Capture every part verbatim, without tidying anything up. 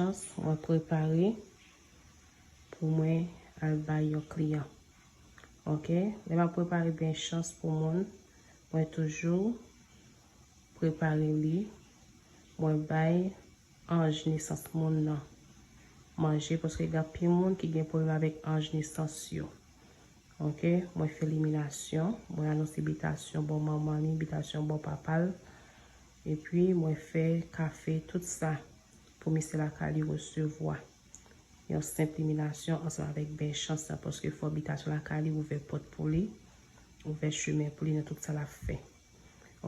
chans, mwen prepare pou mwen al bay yon kliyan. Ok, lè m ap prepare byen chans pou moun, mwen toujou prepare li, mwen bay anj nesans moun nan manje, paske gen anpil moun ki gen pwoblèm avèk anj nesans yo. Ok, mwen fè liminasyon, mwen anonse bitasyon bò manman li, bitasyon bò papa l, epi mwen fè kafe, tout sa pou mesye lakay li resevwa. Yon senp liminasyon ansanm avèk bèl chans la, paske fò bitasyon lakay li ouvè pòt pou li, ouvè chemen pou li nan tout sa l ap fè.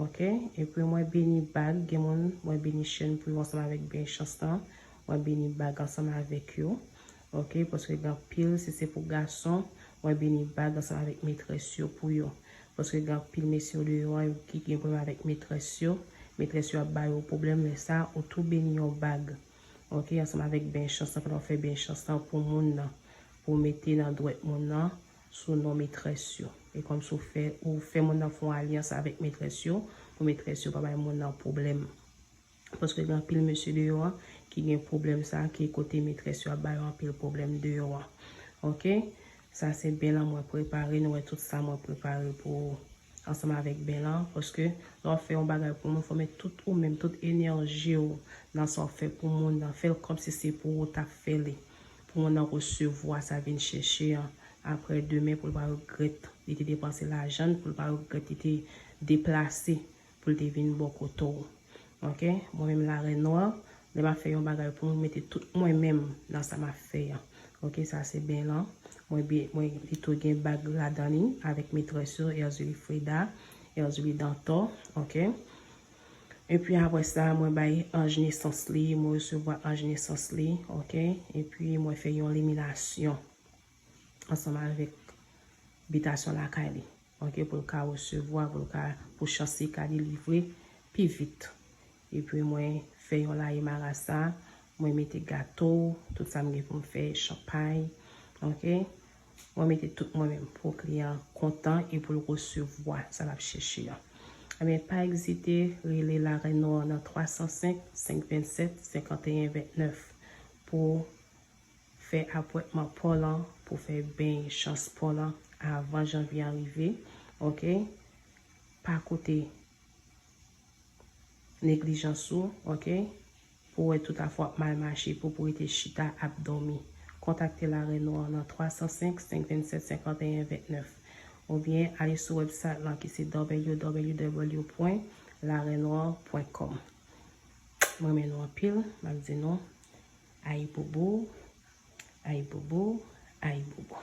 Ok, epi mwen beni bag, gen moun mwen beni chèn pou yo ansanm avèk bèl chans lan, mwen beni bag ansanm avèk yo. Ok, paske gen anpil, si se pou gason, mwen beni bag ansanm avèk metrès yo pou yo. Paske gen anpil mesye deyò a ki gen pwoblèm avèk metrès yo, metrès yo ap ba yo pwoblèm, lè sa ou tou beni yon bag. Ok, ansanm avèk bèl chans lan, pandan w fè bèl chans lan pou moun nan, pou w mete nan dwèt moun nan sou non metrès yo. E kòmsi w fè, ou fè moun nan fè yon alyans avèk metrès yo, pou metrès yo pa bay moun nan pwoblèm. Paske gen anpil mesye deyò a ki gen pwoblèm sa, ki kote metrès yo ap ba yo anpil pwoblèm deyò a. Ok, sa se bèl lan mwen prepare, nou wè tout sa mwen prepare pou ou ansanm avèk bèl lan, paske lè w ap fè yon bagay pou moun, fò w met tout ou menm, tout enèji w nan sa w ap fè pou moun nan, fè l kòmsi se pou ou w t ap fè li. Pou moun nan resevwa sa vin chèche an, aprè demen pou l pa regrèt li te depanse lajan l, pou l pa regrèt li te deplase pou l te vin bò kote w. Ok, mwen menm Larèn Nwa, lè m ap fè yon bagay pou moun, mete tout mwen menm nan sa m ap fè an. Ok, sa se bèl lan. Mwen, mwen li tou gen bag ladan li avèk metrès yo, Erzulie Freda, Erzulie Dantò. Ok. Epi apre sa, mwen bay anj nesans li, mwen resevwa anj nesans li. Ok. Epi mwen fè yon liminasyon ansanm avèk bitasyon lakay li. Ok, pou l ka resevwa, pou l ka, pou chans li ka delivre pi vit. Epi mwen fè yon laye marasa, mwen mete gato, tout sa m gen pou m fè, chanpay. Ok, mwen mete tout mwen menm pou kliyan kontan e pou l resevwa sa l ap chèche an. Ebyen, pa ezite, rele Larèn Nwa nan twa san senk, senk vennsèt, senkanteyen ventnèf pou fè apwentman pa w lan, pou fè bèl chans pa w lan avan janvye an rive. Ok, pa koute neglijans ou. Ok, pou wè tout afè w ap mal mache, pou, pou w rete chita ap dòmi. Kontakte Larèn Nwa nan twa san senk, senk vennsèt, senkanteyen ventnèf. Oubyen ale sou website lan ki se w w w pwen larennwa pwen kòm. Mwen renmen nou anpil, m ap di nou ayibobo, ayibobo, ayibobo.